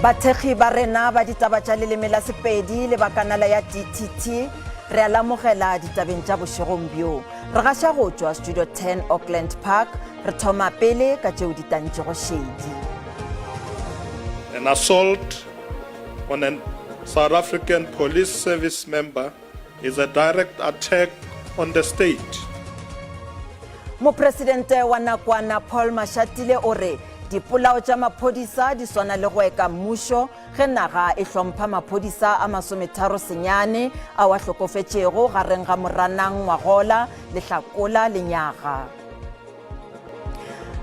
Bathekgi ba rena ba ditaba tša leleme la Sepedi le ba kanala ya DTT re a lamogela ditabeng tša bošegong bjo. Re gaša go tšwa Studio 10 Auckland Park, re thoma pele ka tšeo di tantšego šedi. An assault on a South African Police Service member is a direct attack on the state. Mopresidente wa nakwana Paul Mashatile o re dipolao tša maphodisa di swana le go eka mmušo ge naga e hlompha maphodisa a masometharo senyane ao a hlokofetšego gareng ga Moranang ngwagola le Hlakola lenyaga.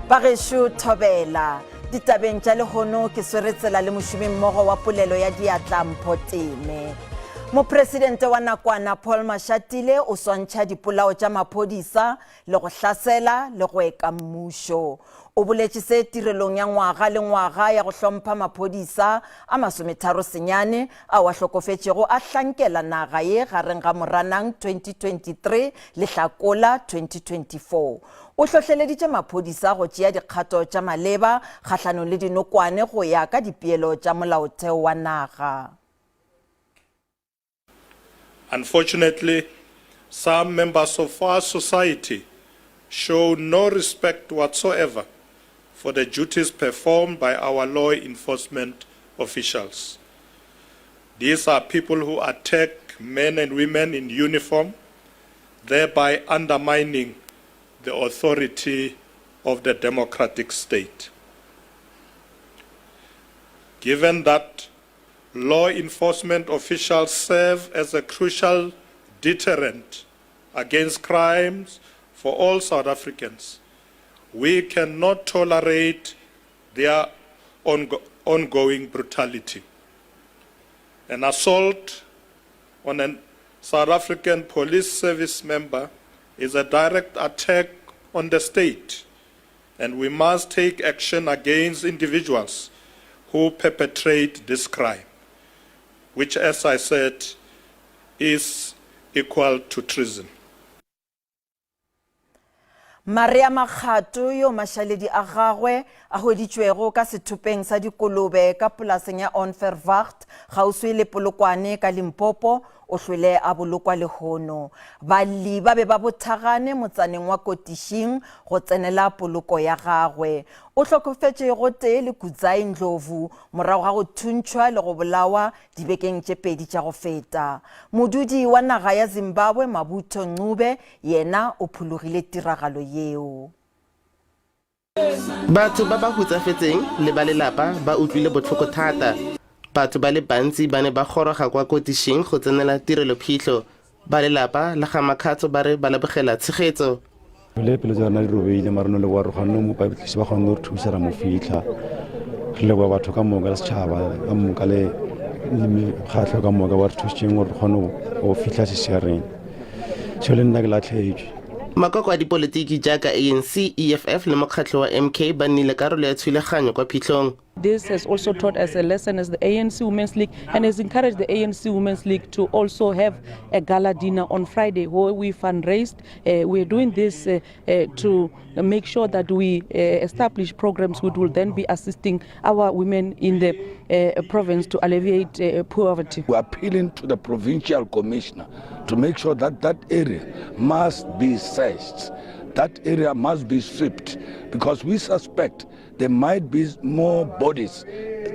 Bagešo thobela. Ditabeng tša lehono ke swere tsela le mošomimmogo wa polelo ya diatla Mpho Teme. Mopresidente wa nakwana Paul Mashatile o swantšha dipolao tša maphodisa le go hlasela le go eka mmušo. O boletše se tirelong ya ngwaga le ngwaga ya go hlompha maphodisa a masometharo senyane ao a hlokofetšego a hlankela naga ye gareng ga Moranang 2023 le Hlakola 2024. O hlohleleditše maphodisa go tšea dikgato tša maleba kgahlanong le dinokwane go ya ka dipeelo tša molaotheo wa naga. Unfortunately, some members of our society show no respect whatsoever for the duties performed by our law enforcement officials. These are people who attack men and women in uniform, thereby undermining the authority of the democratic state. Given that law enforcement officials serve as a crucial deterrent against crimes for all South Africans, we cannot tolerate their ongo ongoing brutality. An assault on a South African police service member is a direct attack on the state, and we must take action against individuals who perpetrate this crime, which, as I said, is equal to treason. Maria Makgato yo mašaledi a gagwe a hweditšwego ka sethopeng sa dikolobe ka polaseng ya Onverwacht kgauswi le Polokwane ka Limpopo o hlwele a bolokwa lehono. Balli ba be ba bothagane motsaneng wa Kotišing go tsenela poloko ya gagwe. O hlokofetše gotee le Kudzai Ndlovu morago ga go thuntšhwa le go bolawa Dibekeng tše pedi tša go feta, modudi wa naga ya Zimbabwe Mabutho Ncube yena o phologile tiragalo yeo. Batho ba ba hutsafetseng le ba lelapa ba utlwile botlhoko thata. Batho ba le bantsi ba ne ba goroga kwa kotišing go tsenela tirelophitlho. Ba lelapa la ga Makgatso ba re ba lebogela tshegetso. Le pelo tsa rena di robeile mara no leboga re kgonne mo batlisi ba kgonne re thusa ra mo fitlha re leboga batho ka moka le setšhaba ka moka le mekgatlho ka moka ba re thusitseng gore re kgone go fitlha sesiareng seo le nna ke latlhetswe Makoko a dipolitiki jaaka ANC, EFF le mokgatlho wa MK ba nnile karolo ya thulaganyo kwa phitlhong. This has also taught us a lesson as the ANC Women's League and has encouraged the ANC Women's League to also have a gala dinner on Friday where we fundraised. Uh, we're doing this uh, uh, to make sure that we uh, establish programs which will then be assisting our women in the uh, province to alleviate uh, poverty. We're appealing to the provincial commissioner to make sure that that area must be searched. That area must be swept because we suspect There might be more bodies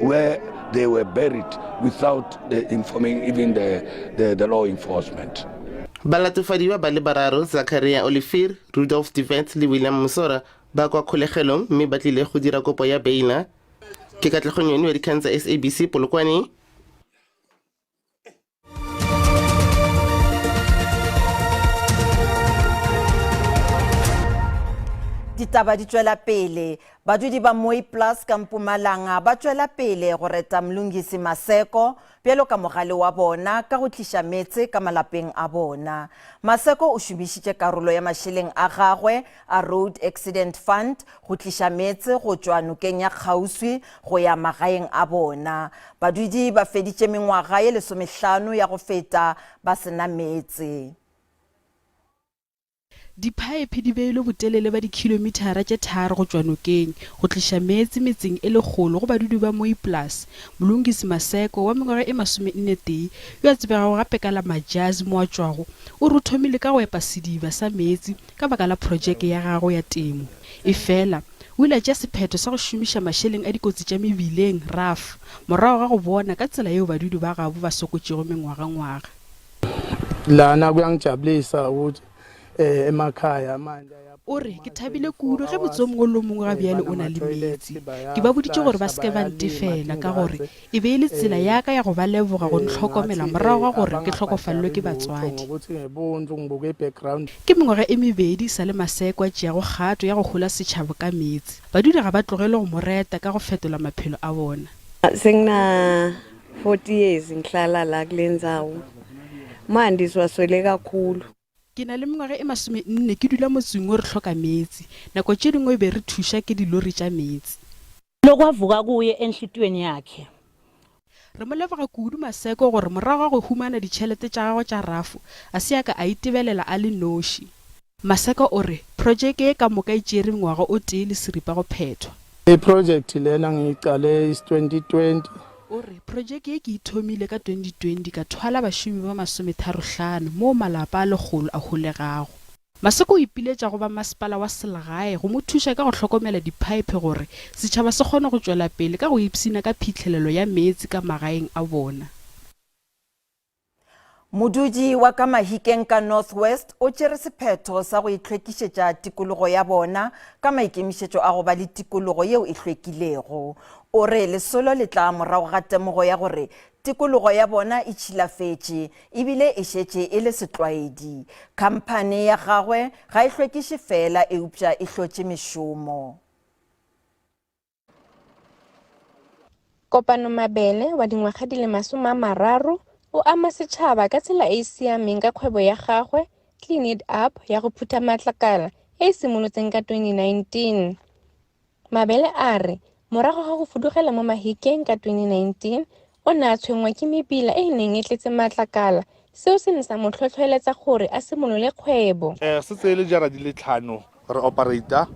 where they were buried without uh, informing even the, the, the law enforcement. Balatofadiwa ba le bararo, Zachariah Olivier, Rudolf de Wet le William Musora, ba kwa kgolegelong mme ba tlile go dira kopo ya beila. Ke Katlego Nyoni wa dikgang tsa SABC Polokwane. Ditaba di tšwela pele. Badudi ba Mooiplaas ka Mpumalanga ba tšwela pele go reta Mlungisi Maseko bjalo ka mogale wa bona ka go tliša meetse ka malapeng a bona. Maseko o šomišitše karolo ya mašeleng a gagwe a Road Accident Fund go tliša meetse go tšwa nokeng ya kgauswi go ya magaeng a bona. Badudi ba feditše mengwaga ye lesomehlano ya go feta ba se na meetse. Diphaephe di beilwe botelele ba dikhilomithara tše tharo go tšwa nokeng go tliša meetse metseng e lekgolo go badudi ba Mooiplaas. Mlungisi Maseko wa mengwaga e masomennetee, yo a tsebegago gape ka la Majazi mo a tšwago, o re o thomile ka go epa sediba sa meetse ka baka la projeke ya gagwe ya temo. Efela, o ile a tšea sephetho sa go šomiša mašeleng a dikotsi tša mebileng, RAF, morago ga go bona ka tsela yeo badudi ba gabo ba sokotšego mengwagangwaga. Lana kuyangijabulisa ukuthi eh, emakhaya amanti O re, Ke thabile kudu ge motse o mongwe le o mongwe ga bjale o na le meetse. Ke ba boditše gore ba se ke ba ntefela ka gore e be e le tsela ya ka ya go ba leboga go ntlhokomela morago ga gore ke hlokofalelwe ke batswadi. Ke mengwaga e mebedi e sa le Maseko a tšeago kgato ya go hola setšhaba ka meetse. Badudi ga ba tlogele go mo reta ka go fetola maphelo a bona. Sengina 40 years ngihlala la kule ndzawo. Manti siwaswele kakhulu. Ke na le mengwaga e masomenne ke dula motseng wo re hloka meetse. Nako tše dingwe be re thuša ke dilori tša meetse. Lokwavuka kuye enhlitiyweni yakhe. Re mo leboga kudu Maseko gore morago ga go humana ditšhelete tša gagwe tša rafo, a se a ka a itebelela a le noši. Maseko o re projeke ye ka moka e tšeere ngwaga o tee le seripa go phethwa. I-project lena ngiyiqale is 2020. O re, Projeke ye ke e thomile ka 2020 ka thwala bašomi ba masometharohlano moo malapa a lekgolo a holegago. Maseko o ipiletša go ba masepala wa selegae go mo thuša ka go hlokomela diphaephe gore setšhaba se kgone go tšwela pele ka go ipshina ka phihlelelo ya meetse ka magaeng a bona. Modudi wa ka Mahikeng ka North West o tšere sephetho sa go itlhwekišetša tikologo ya bona ka maikemišetšo a go ba le tikologo yeo e hlwekilego. O re lesolo le tla morago ga temogo ya gore Tikologo ya bona e tšhilafetše e bile e šetše e le setlwaedi. Khamphane ya gagwe ga e hlwekiše feela eupša e hlotše mešomo. Kopano Mabele wa dingwaga di le 30 o ama setšhaba ka tsela e e siameng ka kgwebo ya gagwe Clean It Up ya go phutha matlakala e e simolotseng ka 2019. Mabele a re morago ga go fudugela mo Mahikeng ka 2019, o ne a tshwenngwa ke mebila e e neng e tletse matlakala, seo se ne sa mo tlhotlhoeletsa gore a simolole kgwebo. Se tseele jara di le tlhano re operator,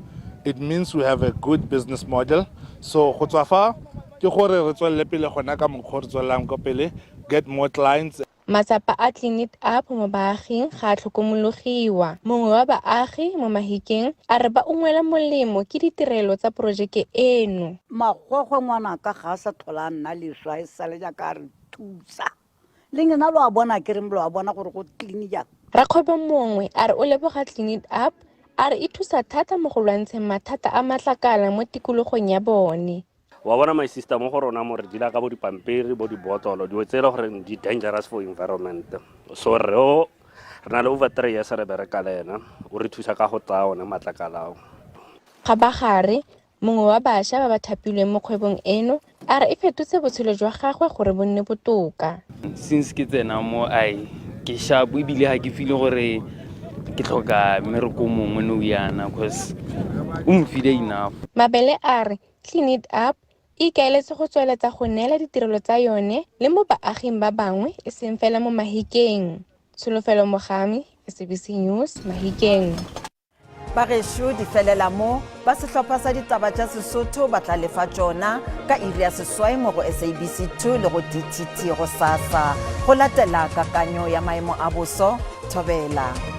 it means we have a good business model. So go tswa fa ke gore re tswelele pele gona ka mokgwa o re tswelelang ko pele, get more clients. Matsapa a Clean It Up mo baaging ga a tlhokomologiwa. Mongwe wa baagi mo Mahikeng a re ba ungwela molemo ke ditirelo tsa porojeke eno. Magogwe ngwanaka ga a sa tlhola a nna leswa e sale jaaka a re thusa. Le lena lo a bona ke reng lo a bona gore go clean jang. Rakgwebo mongwe a re o leboga Clean It Up a re e thusa thata mo go lwantsheng mathata a matlakala mo tikologong ya bone. Wa bona my sister mo go rona mo re deala ka bo dipampiri bo dibotlolo dilo tse e le gore di dangerous for environment so re o re na le over three years re bereka le ena o re thusa ka go tsaya one matlakala ao. Kgabagare, mongwe wa bašwa ba ba thapilweng mo kgwebong eno, a re e fetotse botshelo jwa gagwe gore bo nne botoka. Since ke tsena mo ai ke sharp ebile ga ke feel gore ke tlhoka mmereko o mongwe nou yana cause o mfile enough. Mabele a re Clean It Up e ikaeletse go tsweletsa go neela ditirelo tsa yone le mo baaging ba bangwe e seng fela mo Mahikeng. Tsholofelo Mogami, SABC News, Mahikeng. Bagešo di felela mo, ba sehlopha sa ditaba tša Sesotho ba tla lefa tšona ka iri ya seswai mo go SABC 2 le go DTT gosasa. Go latela kakanyo ya maemo a boso, thobela.